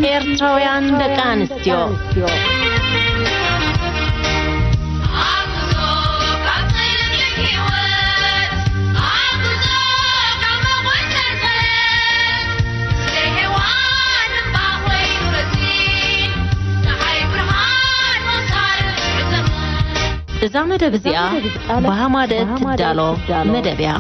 ኤርትራውያን ደቂ ኣንስትዮ። እዛ መደብ እዚኣ ብሃማደ ትዳሎ መደብ እያ።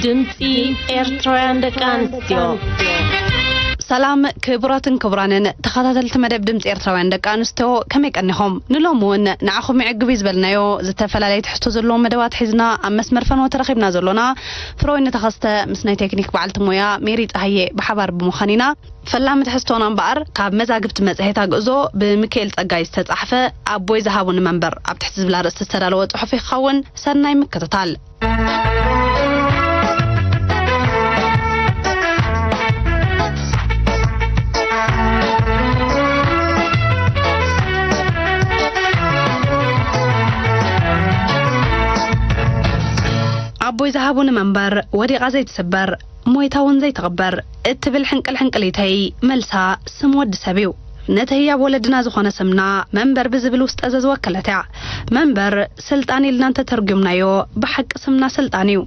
ድምፂ ኤርትራውያን ደቂ ኣንስትዮ። ሰላም ክቡራትን ክቡራንን ተኸታተልቲ መደብ ድምፂ ኤርትራውያን ደቂ ኣንስትዮ፣ ከመይ ቀኒኹም? ንሎሚ እውን ንዓኹም ይዕግብ እዩ ዝበልናዮ ዝተፈላለየ ትሕዝቶ ዘለዎም መደባት ሒዝና ኣብ መስመር ፈኖ ተረኺብና ዘሎና ፍሮይኒ ተኸስተ ምስ ናይ ቴክኒክ በዓልቲ ሞያ ሜሪ ጸሃየ ብሓባር ብምዃን ኢና። ፈላሚ ትሕዝቶና እምበኣር ካብ መዛግብቲ መጽሔት ኣግእዞ ብሚካኤል ጸጋይ ዝተጻሕፈ ኣቦይ ዝሃቡኒ መንበር ኣብ ትሕቲ ዝብላ ርእስቲ ዝተዳለወ ጽሑፍ ይኸውን። ሰናይ ምክትታል። ኣቦይ ዝሃቡኒ መንበር ወዲቓ ዘይትስበር፣ ሞይታ እውን ዘይትቕበር እትብል ሕንቅል ሕንቅሊተይ መልሳ ስም ወዲ ሰብ እዩ። ነቲ ህያብ ወለድና ዝኾነ ስምና መንበር ብዝብል ውስጠ ዘዝወከለት እያ። መንበር ስልጣን ኢልና እንተተርጉምናዮ ብሓቂ ስምና ስልጣን እዩ።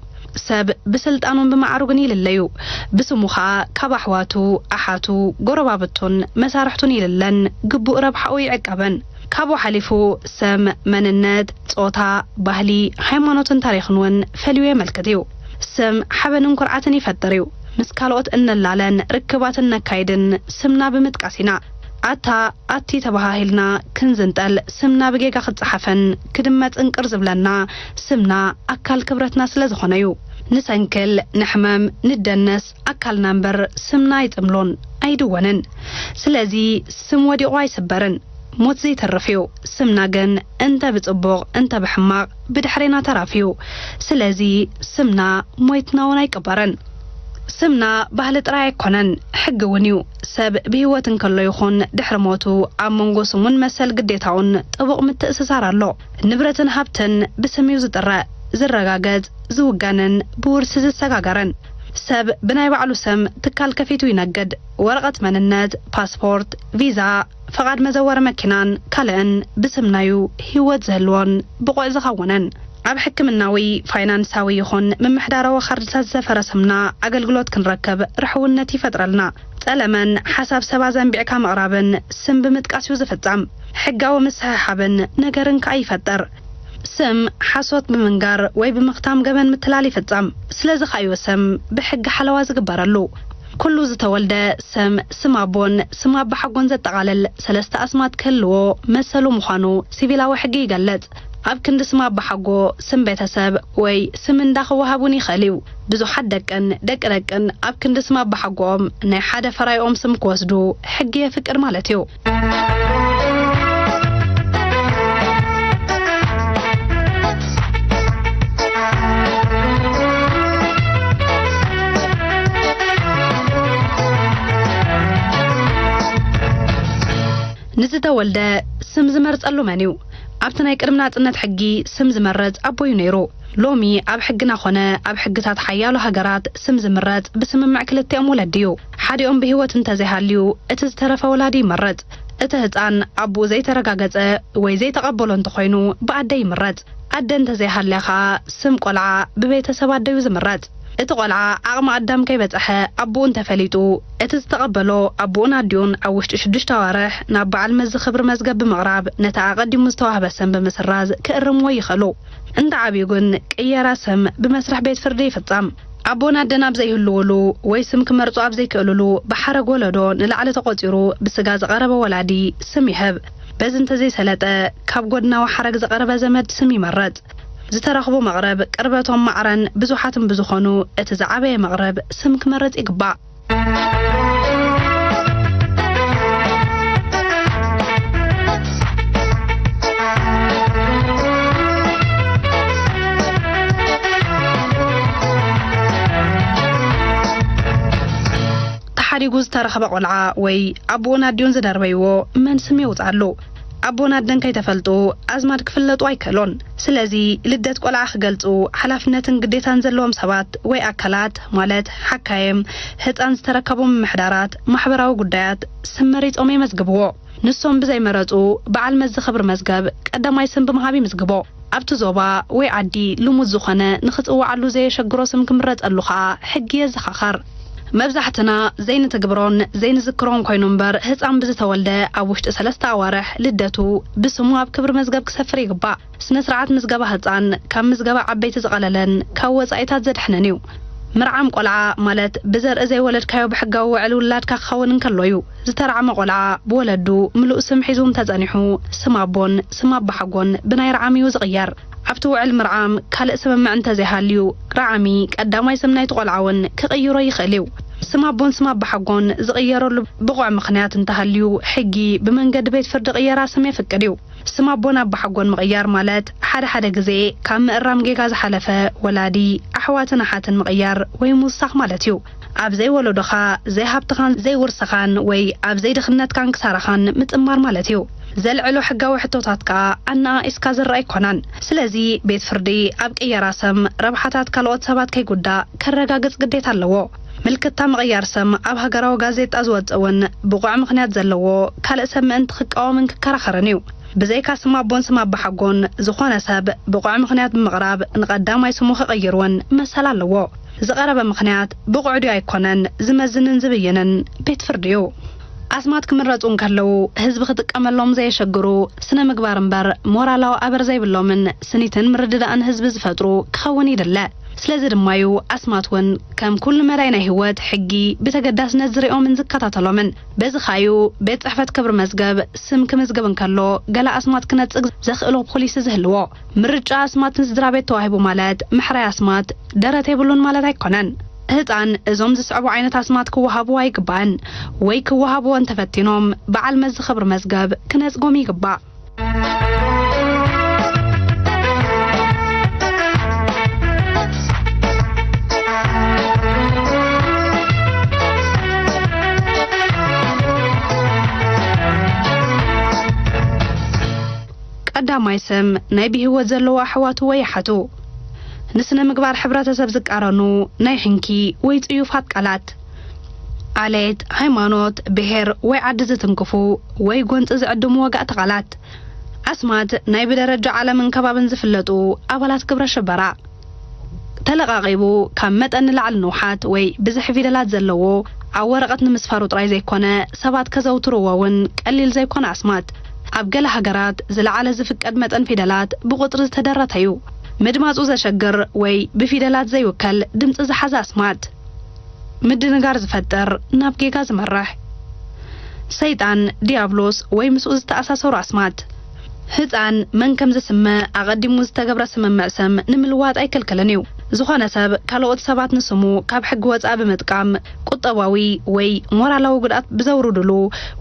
ሰብ ብስልጣኑን ብማዕርጉን ይልለዩ። ብስሙ ኸኣ ካብ ኣሕዋቱ፣ ኣሓቱ፣ ጎረባብቱን መሳርሕቱን ይልለን ግቡእ ረብሓኡ ይዕቀብን። ካብኡ ሓሊፉ ስም፣ መንነት፣ ጾታ፣ ባህሊ፣ ሃይማኖትን ታሪኽን እውን ፈልዩ የመልክት እዩ። ስም ሓበንን ኩርዓትን ይፈጥር እዩ። ምስ ካልኦት እነላለን ርክባትን ነካይድን ስምና ብምጥቃስ ኢና። ኣታ ኣቲ ተባሃሂልና ክንዝንጠል ስምና ብጌጋ ክጸሓፍን ክድመጽን ቅር ዝብለና ስምና ኣካል ክብረትና ስለ ዝኾነ እዩ። ንሰንክል፣ ንሕመም፣ ንደነስ ኣካልና እምበር ስምና ኣይጽምሎን ኣይድወንን። ስለዚ ስም ወዲቑ ኣይስበርን። ሞት ዘይተርፍ እዩ። ስምና ግን እንተ ብጽቡቕ እንተ ብሕማቕ ብድሕሬና ተራፊ እዩ። ስለዚ ስምና ሞይትና እውን ኣይቅበርን። ስምና ባህሊ ጥራይ ኣይኮነን፣ ሕጊ እውን እዩ። ሰብ ብህይወት እንከሎ ይኹን ድሕሪ ሞቱ ኣብ መንጎ ስሙን መሰል ግዴታውን ጥቡቕ ምትእስሳር ኣሎ። ንብረትን ሃብትን ብስም እዩ ዝጥረ፣ ዝረጋገጽ፣ ዝውገንን ብውርሲ ዝሰጋገርን። ሰብ ብናይ ባዕሉ ስም ትካል ከፊቱ ይነግድ። ወረቐት መንነት፣ ፓስፖርት፣ ቪዛ፣ ፈቓድ መዘወሪ መኪናን ካልእን ብስምናዩ ህይወት ዝህልዎን ብቑዕ ዝኸውንን። ኣብ ሕክምናዊ፣ ፋይናንሳዊ ይኹን ምምሕዳራዊ ካርድታት ዝሰፈረ ስምና ኣገልግሎት ክንረክብ ርሕውነት ይፈጥረልና። ጸለመን ሓሳብ ሰብ ኣዘንቢዕካ ምቕራብን ስም ብምጥቃስ እዩ ዝፍጸም። ሕጋዊ ምስሕሓብን ነገርን ከኣ ይፈጥር። ስም ሓሶት ብምንጋር ወይ ብምኽታም ገበን ምትላል ይፍጸም። ስለዚ ከኣዩ ስም ብሕጊ ሓለዋ ዝግበረሉ። ኩሉ ዝተወልደ ስም፣ ስም ኣቦን ስም ኣባሓጎን ዘጠቓልል ሰለስተ ኣስማት ክህልዎ መሰሉ ምዃኑ ሲቪላዊ ሕጊ ይገልጽ። ኣብ ክንዲ ስም ኣባሓጎ ስም ቤተሰብ ወይ ስም እንዳ ክወሃብ እውን ይኽእል እዩ። ብዙሓት ደቅን ደቂ ደቅን ኣብ ክንዲ ስም ኣባሓጎኦም ናይ ሓደ ፈራይኦም ስም ክወስዱ ሕጊ የፍቅድ ማለት እዩ። ንዝተወልደ ስም ዝመርጸሉ መን እዩ? ኣብቲ ናይ ቅድሚ ናጽነት ሕጊ ስም ዝመርጽ ኣቦ እዩ ነይሩ። ሎሚ ኣብ ሕግና ኾነ ኣብ ሕግታት ሓያሎ ሃገራት ስም ዝምረጽ ብስምምዕ ክልቲኦም ወለዲ እዩ። ሓዲኦም ብህይወት እንተዘይሃልዩ እቲ ዝተረፈ ወላዲ ይመርጽ። እቲ ህጻን ኣቦኡ ዘይተረጋገጸ ወይ ዘይተቐበሎ እንተኾይኑ ብኣደ ይምረጽ። ኣደ እንተዘይሃልያ ኸኣ ስም ቆልዓ ብቤተሰብ ኣደዩ ዝምረጽ። እቲ ቆልዓ ዓቕሚ ኣዳም ከይበጽሐ ኣቦኡ እንተፈሊጡ፣ እቲ ዝተቐበሎ ኣቦኡን ኣዲኡን ኣብ ውሽጢ ሽዱሽተ ኣዋርሕ ናብ በዓል መዚ ክብሪ መዝገብ ብምቕራብ ነቲ ኣቐዲሙ ዝተዋህበ ስም ብምስራዝ ክእርምዎ ይኽእሉ። እንተ ዓብዩ ግን ቅየራ ስም ብመስርሕ ቤት ፍርዲ ይፍጸም። ኣቦን ኣደን ኣብ ዘይህልውሉ ወይ ስም ክመርጹ ኣብ ዘይክእልሉ ብሓረግ ወለዶ ንላዕሊ ተቖጺሩ ብስጋ ዝቐረበ ወላዲ ስም ይህብ። በዚ እንተዘይሰለጠ ካብ ጎድናዊ ሓረግ ዝቐረበ ዘመድ ስም ይመርጽ። ዝተረኽቡ መቕረብ ቅርበቶም ማዕረን ብዙሓትን ብዝኾኑ እቲ ዝዓበየ መቕረብ ስም ክመርጽ ይግባእ። ተሓዲጉ ዝተረኸበ ቆልዓ ወይ ኣቦኡን ኣዲኡን ዝደርበይዎ መን ስም የውፅኣሉ? ኣቦን ኣደን ከይተፈልጡ ኣዝማድ ክፍለጡ ኣይክእሉን። ስለዚ ልደት ቆልዓ ክገልፁ ሓላፍነትን ግዴታን ዘለዎም ሰባት ወይ ኣካላት ማለት ሓካይም፣ ህፃን ዝተረከቡ ምምሕዳራት ማሕበራዊ ጉዳያት ስም መሪፆም የመዝግብዎ። ንሶም ብዘይመረፁ በዓል መዚ ክብሪ መዝገብ ቀዳማይ ስም ብምሃብ ይምዝግቦ። ኣብቲ ዞባ ወይ ዓዲ ልሙድ ዝኾነ ንኽፅውዓሉ ዘየሸግሮ ስም ክምረፀሉ ከዓ ሕጊ የዘኻኸር። መብዛሕትና ዘይንትግብሮን ዘይንዝክሮን ኮይኑ እምበር ህፃን ብዝተወልደ ኣብ ውሽጢ ሰለስተ ኣዋርሕ ልደቱ ብስሙ ኣብ ክብሪ መዝገብ ክሰፍር ይግባእ። ስነ ስርዓት ምዝገባ ህፃን ካብ ምዝገባ ዓበይቲ ዝቐለለን ካብ ወፃኢታት ዘድሕንን እዩ። ምርዓም ቆልዓ ማለት ብዘርኢ ዘይወለድካዮ ብሕጋዊ ውዕል ውላድካ ክኸውን እንከሎ እዩ። ዝተራዕመ ቆልዓ ብወለዱ ምሉእ ስም ሒዙ እንተጸኒሑ፣ ስም ኣቦን ስም ኣባሓጎን ብናይ ረዓሚ እዩ ዝቕየር። ኣብቲ ውዕል ምርዓም ካልእ ስምምዕ እንተዘይሃልዩ፣ ረዓሚ ቀዳማይ ስም ናይቲ ቆልዓ እውን ክቕይሮ ይኽእል እዩ። ስም ኣቦን ስም ኣባሓጎን ዝቕየረሉ ብቑዕ ምኽንያት እንተሃልዩ፣ ሕጊ ብመንገዲ ቤት ፍርዲ ቅየራ ስም የፍቅድ እዩ። ስም ኣቦን ኣባሓጎን ምቕያር ማለት ሓደ ሓደ ግዜ ካብ ምእራም ጌጋ ዝሓለፈ ወላዲ፣ ኣሕዋትን ኣሓትን ምቕያር ወይ ምውሳኽ ማለት እዩ። ኣብ ዘይወለዶኻ፣ ዘይሃብትኻን ዘይውርስኻን ወይ ኣብ ዘይድኽነትካን ክሳራኻን ምጥማር ማለት እዩ። ዘልዕሎ ሕጋዊ ሕቶታት ከኣ ኣነኣኢስካ ዝረኣ ኣይኮነን። ስለዚ ቤት ፍርዲ ኣብ ቅየራ ስም ረብሓታት ካልኦት ሰባት ከይጉዳእ ከረጋግጽ ግዴታ ኣለዎ። ምልክታ ምቕያር ስም ኣብ ሃገራዊ ጋዜጣ ዝወጽእ እውን ብቑዕ ምኽንያት ዘለዎ ካልእ ሰብ ምእንቲ ክቃወምን ክከራኸርን እዩ። ብዘይካ ስም ኣቦን ስም ኣባሓጎን ዝኾነ ሰብ ብቑዕ ምኽንያት ብምቕራብ ንቐዳማይ ስሙ ክቕይር እውን መሰል ኣለዎ። ዝቐረበ ምኽንያት ብቑዕ ድዩ ኣይኮነን ዝመዝንን ዝብይንን ቤት ፍርዲ እዩ። ኣስማት ክምረጹ እንከለዉ ህዝቢ ክጥቀመሎም ዘየሸግሩ ስነ ምግባር እምበር ሞራላዊ ኣበር ዘይብሎምን ስኒትን ምርድዳእን ህዝቢ ዝፈጥሩ ክኸውን ይድለ። ስለዚ ድማ እዩ ኣስማት እውን ከም ኩሉ መዳይ ናይ ህይወት ሕጊ ብተገዳስነት ዝሪኦምን ዝከታተሎምን። በዚ ኻዩ ቤት ጽሕፈት ክብሪ መዝገብ ስም ክምዝግብ እንከሎ ገለ ኣስማት ክነጽግ ዘኽእሎ ፖሊሲ ዝህልዎ። ምርጫ ኣስማት ንስድራ ቤት ተዋሂቡ ማለት ምሕራይ ኣስማት ደረት የብሉን ማለት ኣይኮነን። ህፃን እዞም ዝስዕቡ ዓይነት ኣስማት ክወሃብዎ ኣይግባእን ወይ ክወሃብዎ እንተፈቲኖም በዓል መዚ ክብሪ መዝገብ ክነጽጎም ይግባእ። ቀዳማይ ስም ናይ ብህይወት ዘለዉ ኣሕዋቱ ወይ ኣሓቱ። ንስነ ምግባር ሕብረተሰብ ዝቃረኑ ናይ ሕንኪ ወይ ጽዩፋት ቃላት። ዓሌት፣ ሃይማኖት፣ ብሄር ወይ ዓዲ ዝትንክፉ ወይ ጎንጺ ዝዕድሙ ወጋእቲ ቃላት። ኣስማት ናይ ብደረጃ ዓለምን ከባብን ዝፍለጡ ኣባላት ግብረ ሽበራ። ተለቓቒቡ ካብ መጠን ንላዕሊ ንውሓት ወይ ብዝሒ ፊደላት ዘለዎ ኣብ ወረቐት ንምስፋሩ ጥራይ ዘይኮነ ሰባት ከዘውትርዎ እውን ቀሊል ዘይኮነ ኣስማት። ኣብ ገለ ሃገራት ዝለዓለ ዝፍቀድ መጠን ፊደላት ብቑጽሪ ዝተደረተ እዩ። ምድማጹ ዘሸግር ወይ ብፊደላት ዘይውከል ድምጺ ዝሓዘ ኣስማት። ምድንጋር ዝፈጥር ናብ ጌጋ ዝመርሕ። ሰይጣን፣ ዲያብሎስ ወይ ምስኡ ዝተኣሳሰሩ ኣስማት። ህፃን መን ከም ዝስመ ኣቐዲሙ ዝተገብረ ስምምዕ ስም ንምልዋጥ ኣይክልክልን እዩ። ዝኾነ ሰብ ካልኦት ሰባት ንስሙ ካብ ሕጊ ወፃኢ ብምጥቃም ቁጠባዊ ወይ ሞራላዊ ጉድኣት ብዘውርድሉ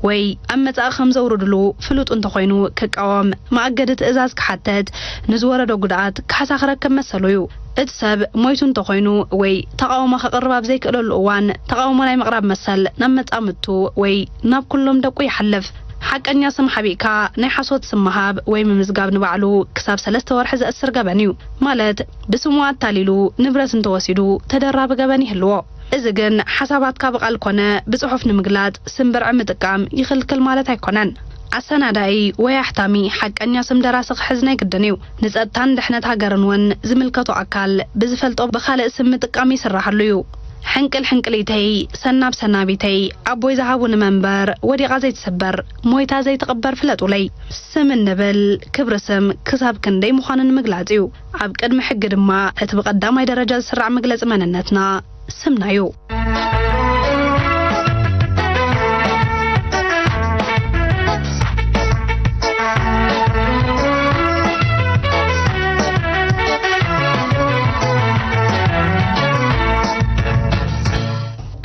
ወይ ኣብ መጻኢ ከም ዘውርድሉ ፍሉጥ እንተኾይኑ ክቃወም፣ መኣገዲ ትእዛዝ ክሓተት፣ ንዝወረዶ ጉድኣት ካሕሳ ክረክብ መሰሉ እዩ። እቲ ሰብ ሞይቱ እንተኾይኑ ወይ ተቓውሞ ከቕርብ ኣብ ዘይክእለሉ እዋን ተቓውሞ ናይ ምቕራብ መሰል ናብ መጻምድቱ ወይ ናብ ኩሎም ደቁ ይሓልፍ። ሓቀኛ ስም ሓቢእካ ናይ ሓሶት ስም ምሃብ ወይ ምምዝጋብ ንባዕሉ ክሳብ ሰለስተ ወርሒ ዘእስር ገበን እዩ። ማለት ብስሙ ኣታሊሉ ንብረት እንተወሲዱ ተደራቢ ገበን ይህልዎ። እዚ ግን ሓሳባትካ ብቓል ኮነ ብጽሑፍ ንምግላጽ ስም ብርዒ ምጥቃም ይኽልክል ማለት ኣይኮነን። ኣሰናዳኢ ወይ ኣሕታሚ ሓቀኛ ስም ደራሲ ክሕዝ ናይ ግድን እዩ። ንጸጥታን ድሕነት ሃገርን እውን ዝምልከቶ ኣካል ብዝፈልጦ ብኻልእ ስም ምጥቃም ይስራሓሉ እዩ። ሕንቅል ሕንቅሊተይ፣ ሰናብ ሰናቢተይ፣ ኣቦይ ዝሃቡኒ መንበር፣ ወዲቓ ዘይትስበር፣ ሞይታ ዘይትቕበር ፍለጡለይ። ስም እንብል ክብሪ ስም ክሳብ ክንደይ ምዃኑ ንምግላጽ እዩ። ኣብ ቅድሚ ሕጊ ድማ እቲ ብቐዳማይ ደረጃ ዝስራዕ መግለጺ መንነትና ስምና እዩ።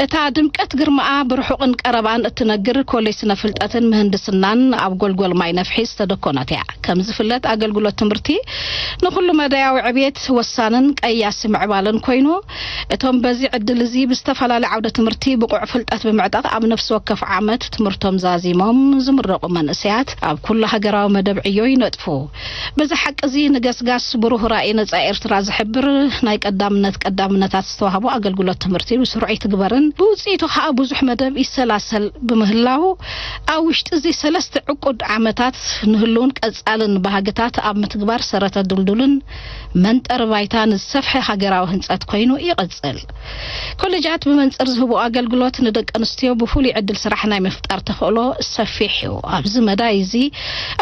እታ ድምቀት ግርማኣ ብርሑቕን ቀረባን እትነግር ኮሌጅ ስነ ፍልጠትን ምህንድስናን ኣብ ጎልጎል ማይ ነፍሒ ዝተደኮነት እያ። ከም ዝፍለጥ ኣገልግሎት ትምህርቲ ንኹሉ መዳያዊ ዕብየት ወሳንን ቀያሲ ምዕባለን ኮይኑ፣ እቶም በዚ ዕድል እዚ ብዝተፈላለየ ዓውደ ትምህርቲ ብቑዕ ፍልጠት ብምዕጣቕ ኣብ ነፍሲ ወከፍ ዓመት ትምህርቶም ዛዚሞም ዝምረቑ መንእሰያት ኣብ ኩሉ ሃገራዊ መደብ ዕዮ ይነጥፉ። በዚ ሓቂ እዚ ንገስጋስ ብሩህ ራእይ ነጻ ኤርትራ ዝሕብር ናይ ቀዳምነት ቀዳምነታት ዝተዋህቦ ኣገልግሎት ትምህርቲ ብስሩዕ ይትግበርን ብውጽኢቱ ከኣ ብዙሕ መደብ ይሰላሰል ብምህላው ኣብ ውሽጢ እዚ ሰለስተ ዕቁድ ዓመታት ንህልውን ቀጻልን ባህግታት ኣብ ምትግባር ሰረተ ድልዱልን መንጠሪ ባይታ ንዝሰፍሐ ሃገራዊ ህንጸት ኮይኑ ይቕጽል። ኮሌጃት ብመንጽር ዝህቦ ኣገልግሎት ንደቂ ኣንስትዮ ብፍሉይ ዕድል ስራሕ ናይ ምፍጣር ተኽእሎ ሰፊሕ እዩ። ኣብዚ መዳይ እዚ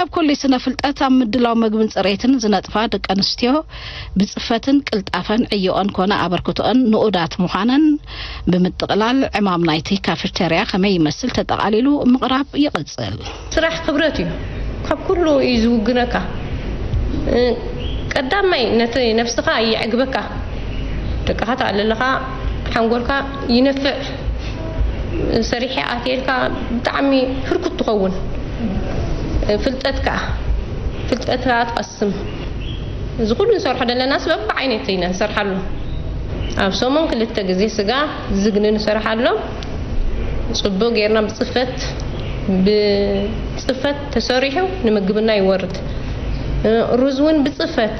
ኣብ ኮሌጅ ስነ ፍልጠት ኣብ ምድላው መግብን ጽሬትን ዝነጥፋ ደቂ ኣንስትዮ ብጽፈትን ቅልጣፈን ዕዮኦን ኮነ ኣበርክቶኦን ንኡዳት ምዃነን ብምጥቕላል ዕማም ናይቲ ካፌቴርያ ከመይ ይመስል ተጠቓሊሉ ምቕራብ ይቕጽል። ስራሕ ክብረት እዩ። ካብ ኩሉ እዩ ዝውግነካ። እ፣ ቀዳማይ ነቲ ነብስኻ የዕግበካ። ደቅኻ ትኣሊ ኣለኻ፣ ሓንጎልካ ይነፍዕ። ሰሪሐ ኣትየልካ ብጣዕሚ ህርኩት ትኸውን። እ፣ ፍልጠት ከኣ፣ ፍልጠት ከኣ ትቐስም። እዚ ኩሉ ንሰርሖ ዘለናስ በብዓይነቱ ኢና ንሰርሓሉ። ኣብ ሰሙን ክልተ ግዜ ስጋ ዝግኒ ንሰርሓሎም። ጽቡቕ ጌርና ብጽፈት፣ ብጽፈት ተሰሪሑ ንምግብና ይወርድ። እ፣ ሩዝ እውን ብጽፈት፣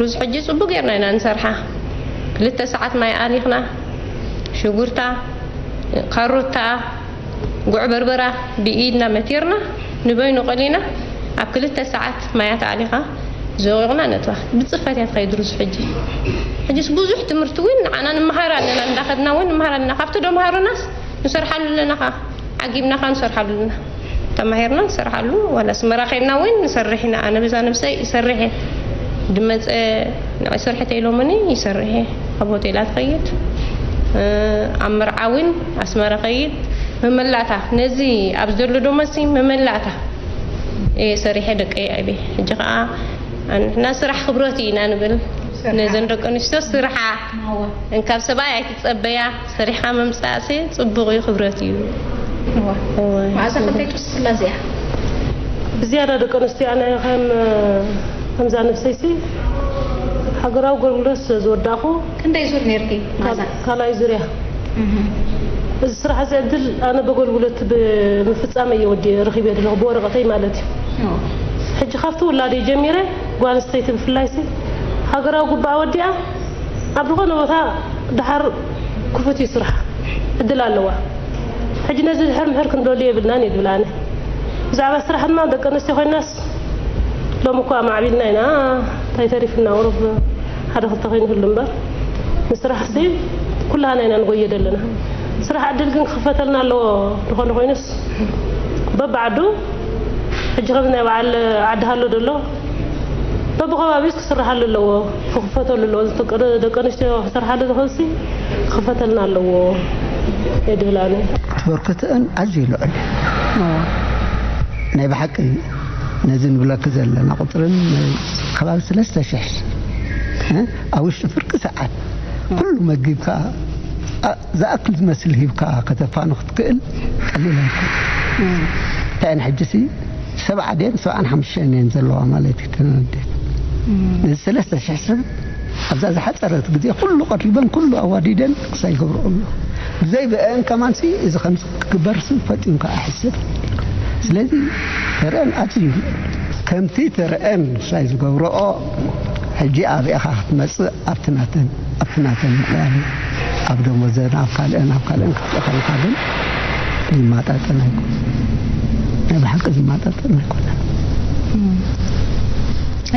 ሩዝ ሕጂ ጽቡቕ ጌርና ኢና ንሰርሓ። ክልተ ሰዓት ማይ ኣሊኽና፣ ሽጉርታ፣ ካሮታ፣ ጉዕ በርበራ ብኢድና መቲርና ንበይኑ ቀሊና ኣብ ክልተ ሰዓት ማያት ኣሊኻ ዘዊቕና ነትዋ። ብጽፈት እያ ትኸይድ ሩዝ ሕጂ። ሕጂስ ብዙሕ ትምህርቲ እውን ንዓና ንምሃር ኣለና፣ እንዳኸድና እውን ንምሃር ኣለና። ካብቲ ዶ መሃሩናስ ንሰርሓሉ ኣለና ኸዓ። ዓጊብና ኸዓ ንሰርሓሉ ኣለና። ተማሂርና ንሰርሓሉ፣ ዋላ ኣስመራ ኸይድና እውን ንሰርሕ ኢና። ኣነ በዛ ነብሰይ ይሰርሕ እየ። ድመፀ ንዓይ ሰርሒ ተኢሎምኒ ይሰርሕ እየ። ኣብ ሆቴላት ኸይድ፣ እ፣ ኣብ መርዓ እውን ኣስመራ ኸይድ። መመላእታ ነዚ ኣብ ዘሎ ዶመሲ መመላእታ እየ ሰሪሐ ደቀይ ኣዕብየ። ሕጂ ኸዓ ንሕና ስራሕ ክብረት ኢና ንብል። ስራሕ። ነዘን ደቂ ኣንስትዮ ስርሓ እዋ። እንካብ ሰብኣይ ኣይትጸበያ፣ ሰሪሕኻ ምምጻእሲ ጽቡቕ እዩ፣ ክብረት እዩ። እዋ። እዋ። መዓዛ ክንደይ ትውስላ እዚኣ? ብዝያዳ ደቂ ኣንስትዮ ኣነ ከም፣ ከምዛ ነብሰይሲ ሃገራዊ ኣገልግሎት ስለ ዝወዳእኹ ክንደይ ዙር ነርኪ? ካብ መዓዛ? ካልኣይ ዙርያ። እህ። እዚ ስራሕ እዚ ዕድል ኣነ በገልግሎት ብምፍጻም እየ ወዲ ረኺበ ዘለኹ፣ ብወረቐተይ ማለት እዩ። ኦ። ሕጂ ካብቲ ውላደይ ጀሚረ፣ ጓል ኣንስተይቲ ብፍላይ ሲ ሃገራዊ ጉባኣ ወዲኣ ኣብ ዝኾነ ቦታ ደሓር ክፉት እዩ ስራሕ፣ ዕድል ኣለዋ። ሕጂ ነዚ ድሕር ምሕር ክንደሉ የብልናን እየ ዝብል ኣነ። ብዛዕባ ስራሕ ድማ ደቂ ኣንስትዮ ኮይናስ ሎሚ እኳ ማዕቢልና ኢና፣ እንታይ ተሪፍና? ቁሩብ ሓደ ክልተ ኮይኑ ይህሉ እምበር፣ ንስራሕ ሲ ኩላህና ኢና ንጎየ ዘለና። ስራሕ ዕድል ግን ክኽፈተልና ኣለዎ። ዝኾነ ኮይኑስ በብዓዱ ሕጂ ከምዚ ናይ በዓል ዓዲ ሃሎ ዘሎ በብኸባቢኡስ ክስርሓሉ ኣለዎ፣ ክኽፈተሉ ኣለዎ። ዝፍቅድ ደቂ ኣንስትዮ ክሰርሓሉ ዝኽእልሲ ክኽፈተልና ኣለዎ እየ ድብል ኣነ። እቲ በርከትአን ኣዝዩ ልዑል እዩ። ናይ ብሓቂ ነዚ ንብለኪ ዘለና ቁፅርን ከባቢ ሰለስተ ሽሕ፣ እ፣ ኣብ ውሽጢ ፍርቂ ሰዓት ኩሉ መጊብካ፣ ኣ-፣ ዝኣክል ዝመስል ሂብካ ከተፋኑ ክትክእል ቀሊል ኣይኮነን። እንታይ ሕጂሲ ሰብዓ ድየን ሰብዓን ሓሙሽተን እየን ዘለዋ ማለት እዩ፣ እተን ኣዴት። ነዚ ሰለስተ ሽሕ ሰብ ኣብዛ ዝሓጸረት ግዜ ኩሉ ቀሪበን፣ ኩሉ ኣዋዲደን ክሳይ ይገብርኦ ኣለዋ። ብዘይ ብአን ከማንሲ እዚ ከምዚ ክግበርሲ ፈጺምካ ኣይሕሰብ። ስለዚ ተረአን ኣዝዩ፣ ከምቲ ተረአን ክሳይ ዝገብርኦ፣ ሕጂ ኣብኣ ኢኻ ክትመጽእ፣ ኣብቲ ናተን፣ ኣብቲ ናተን ምዕባለ፣ ኣብ ደሞዘን፣ ኣብ ካልእን፣ ኣብ ካልእን ክትርኢ ከለኻ ግን ይማጣጠን ኣይኮነን። ናይ ብሓቂ ዝማጣጠን ኣይኮነን።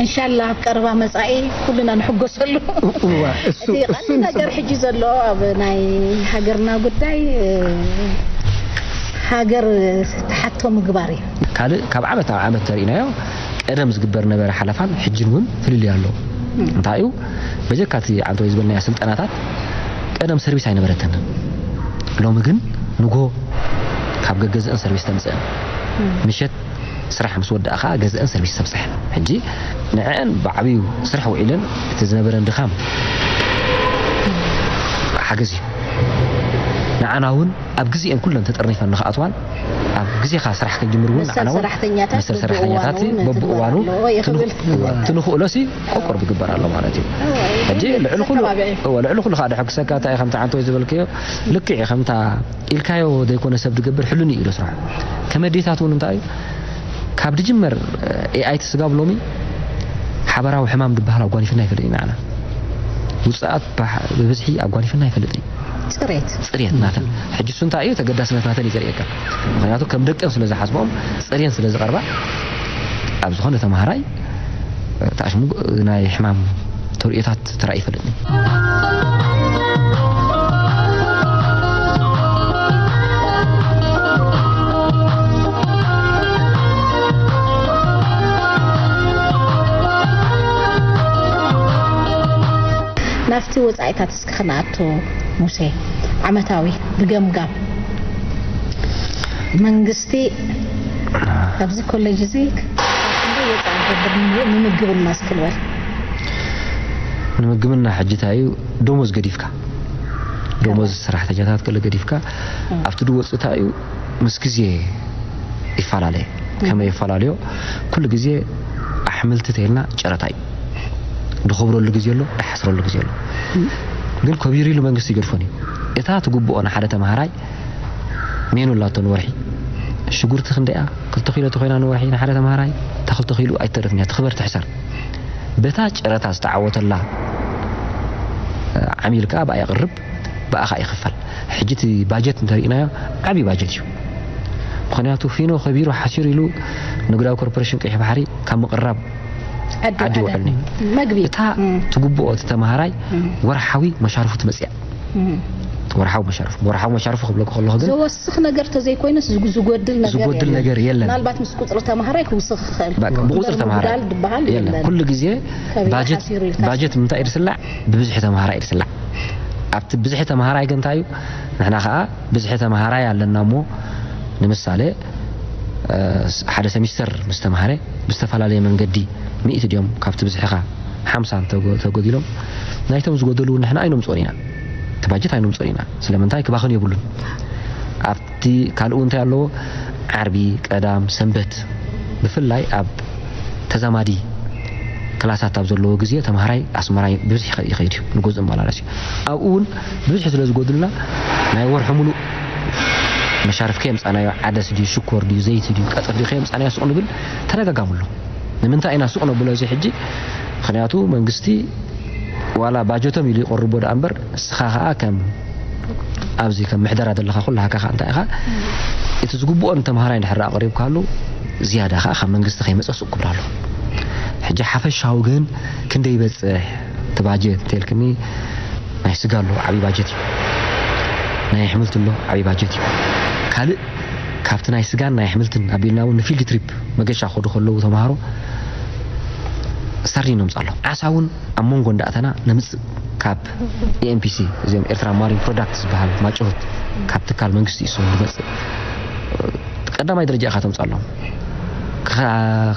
እንሻላ ኣብ ቀረባ መጻኢ ኩልና ንሕጎሰሉ። እወ፣ እሱ፣ እቲ እሱ ቀንዲ ንጽበ- ነገር ሕጂ ዘሎ ኣብ ናይ ሃገርና ጉዳይ፣ እ፣ ሃገር ትሓቶ ምግባር እዩ። ካልእ ካብ ዓመት ናብ ዓመት ተርእናዮ፣ ቀደም ዝግበር ነበረ ሓለፋን ሕጅን እውን ፍልልይ ኣሎ። እንታይ እዩ? በጀካ እቲ ዓንተወይ ዝበልናዮ ስልጠናታት ቀደም ሰርቪስ ኣይነበረትን። ሎሚ ግን ንጎ ካብ ገገዝእን ሰርቪስ ተምፅእን፣ ምሸት ስራሕ ምስ ወዳእ ከዓ ገዝአን ሰርቪስ ተብፅሐን። ሕጂ ንዐአን ብዓብዩ ስራሕ ውዒለን እቲ ዝነበረን ድኻም ሓገዝ እዩ። ንዓና እውን ኣብ ግዜአን ኩለን ተጠርኒፈን ንኽኣትዋን ኣብ ግዜኻ ስራሕ ክትጅምር እውን ንዓና እውን ሰራሕተኛታት መሰል ሰራሕተኛታት በብእዋኑ እውን በብእዋኑ ትግበር ኣለዎ ይኽብል። ትንኽ-፣ ትንኽእሎሲ ቆቆር ዝግበር ኣሎ ማለት እዩ። እዎ፣ ሕጂ ልዕሊ ኩሉ፣ ዘተባብዕ እዩ። እዎ፣ ልዕሊ ኩሉ ከዓ ደሐጉሰካ እንታይ እዩ ከምቲ ዓንተወይ ዝበልክዮ ልክዕ እዩ። ከምታ ኢልካዮ ዘይኮነ ሰብ ዝገብር ሕሉን እዩ ኢሉ ስራሕ። ከመዴታት እውን እንታይ እዩ ካብ ድጅመር ኤኣይ ትስጋብ ሎሚ ሓበራዊ ሕማም ዝበሃል ኣጓኒፍና ይፈልጥ ኢና። ውፅኣት ባሕ-፣ ብብዝሒ ኣጓኒፍና ይፈልጥ እዩ። ጽሬት። ጽሬት ናተን። ሕጂ እሱ እንታይ እዩ? ተገዳስነት ናተን እዩ ዘርእየካ። ምኽንያቱ ከም ደቀን ስለ ዝሓስቦም፣ ጽሬን ስለ ዝቐርባ፣ ኣብ ዝኾነ ተምሃራይ፣ እ፣ ተኣሽሙ ናይ ሕማም ተርእዮታት ተራእዩ ይፈልጥ እዩ። ናብቲ ወጻኢታት እስኪ ክንኣቱ ሙሴ፣ ዓመታዊ ብገምጋም መንግስቲ ኣብዚ ኮሌጅ እዚ ክንደይ ወጻኢ ይገብር ንምግብና እስኪ ንበል? ንምግብና ሕጂ እንታይ እዩ? ደሞዝ ገዲፍካ፣ ደሞዝ ሰራሕተኛታት ገለ ገዲፍካ፣ እም። ኣብቲ ድወጽእ እንታይ እዩ? ምስ ግዜ ይፈላለየ። ከመይ የፈላለዮ? ኩሉ ግዜ ኣሕምልቲ ተይልና ጨረታ እዩ። ድኸብረሉ ግዜ ኣሎ፣ ድሓስረሉ ግዜ ኣሎ። ግን ከቢሩ ኢሉ መንግስቲ ይገድፎን እዩ። እታ ትግብኦ ንሓደ ተምሃራይ ሜኑ ኣላቶ ንወርሒ። ሽጉርቲ ክንደይ እያ? ክልተ ኪሎ ተኾይና ንወርሒ ንሓደ ተምሃራይ፣ እታ ክልተ ኪሎ ኣይትተርፍን እያ፣ ትኽበር ትሕሰር። በታ ጨረታ ዝተዓወተላ ዓሚል ከኣ ብኣ የቕርብ፣ ብኣ ከኣ ይኽፈል። ሕጂ እቲ ባጀት እንተሪእናዮ ዓብዪ ባጀት እዩ። ምኽንያቱ ፊኖ ከቢሩ ሓሲሩ ኢሉ ንግዳዊ ኮርፖሬሽን ቀይሕ ባሕሪ ካብ ምቕራብ ዓዲ ዓዲ ውዕል እዩ። መግቢ። እታ እም። ትግብኦ እቲ ተምሃራይ እም። ወርሓዊ መሻርፉ ትመጽእ እያ። እም። ወርሓዊ መሻርፉ፣ ወርሓዊ መሻርፉ ክብለኩ ከለኹ ግን ዝወስኽ ነገር ተዘይኮይነስ ዝጉ-፣ ዝጎድል ነገር ዝጎድል የለን። ነገር የለን። ምናልባት ምስ ቁጽሪ ተምሃራይ ክውስኽ ይኽእል። በቃ፣ ብቁጽሪ እምበር ተምሃራይ ምጉዳል ዝበሃል የለን። የለን። ኩሉ ግዜ ከበይ ባጀት፣ ሓሲሩ ኢልካ ባጀት ምንታይ እዩ ዝስላዕ? ብብዝሒ ተምሃራይ እዩ ዝስላዕ። ኣብቲ ብዝሒ ተምሃራይ ግን እንታይ እዩ? ንሕና ኸኣ ብዝሒ ተምሃራይ ኣለና እሞ፣ ንምሳሌ፣ እ፣ ሓደ ሰሚስተር ምስ ተምሃረ ብዝተፈላለየ መንገዲ ሚእቲ ድዮም ካብቲ ብዝሕኻ ሓምሳ እንተጎ-፣ ተጎዲሎም፣ ናይቶም ዝጎደሉ እውን ንሕና ኣይነምጽኦን ኢና። እቲ ባጀት ኣይነምጽኦን ኢና። ስለምንታይ? ክባኽን የብሉን። ኣብቲ ካልእ እውን እንታይ ኣለዎ? ዓርቢ፣ ቀዳም፣ ሰንበት፣ ብፍላይ ኣብ ተዛማዲ ክላሳት ኣብ ዘለዎ ግዜ ተምሃራይ ኣስመራ ብብዝሒ ይኸ-፣ ይኸይድ እዩ፣ ንገዝኡ ይመላለስ እዩ። ኣብኡ እውን ብብዝሒ ስለ ዝጎድሉና ናይ ወርሒ ሙሉእ መሻርፍ ከየምጻናዮ፣ ዓደስ ድዩ፣ ሽኮር ድዩ፣ ዘይቲ ድዩ፣ ቀጥሪ ድዩ ከየምጻናዮ ሱቕ ንብል ተደጋጋሚ ኣሎ። ንምንታይ ኢና ሱቕ ነብሎ እዚ ሕጂ? ምኽንያቱ መንግስቲ ዋላ ባጀቶም ኢሉ ይቐርቦ ደኣ እምበር፣ ንስኻ ኸኣ ከም ኣብዚ ከም ምሕደራ ዘለኻ ኩላሃ ከኻ እንታይ ኢኻ? እቲ ዝግብኦ ንተምሃራይ እንድሕር ኣቕሪብካሉ፣ ዝያዳ ኸኣ ካብ መንግስቲ ከይመጸ ሱቕ ክብላ ኣለዎ። ሕጂ ሓፈሻዊ ግን ክንደይ ይበጽሕ እቲ ባጀት እንተልክኒ፣ ናይ ስጋ ኣሎ፣ ዓብዪ ባጀት እዩ። ናይ ኣሕምልቲ ኣሎ፣ ዓብዪ ባጀት እዩ። ካልእ ካብቲ ናይ ስጋን ናይ ኣሕምልትን ኣቢልና እውን ንፊልድ ትሪፕ መገሻ ክኸዱ ከለዉ ተምሃሮ ሳርዲን ነምጽእ ኣሎ። ዓሳ እውን ኣብ መንጎ እንዳእተና ነምጽእ ካብ ኤ ኤም ፒ ሲ፣ እዚኦም ኤርትራ ማሪን ፕሮዳክት ዝበሃል ማጭሩት ካብ ትካል መንግስቲ እዩ ዝመጽእ። ቀዳማይ ደረጃ ኢኻ ተምጽእ ኣሎ።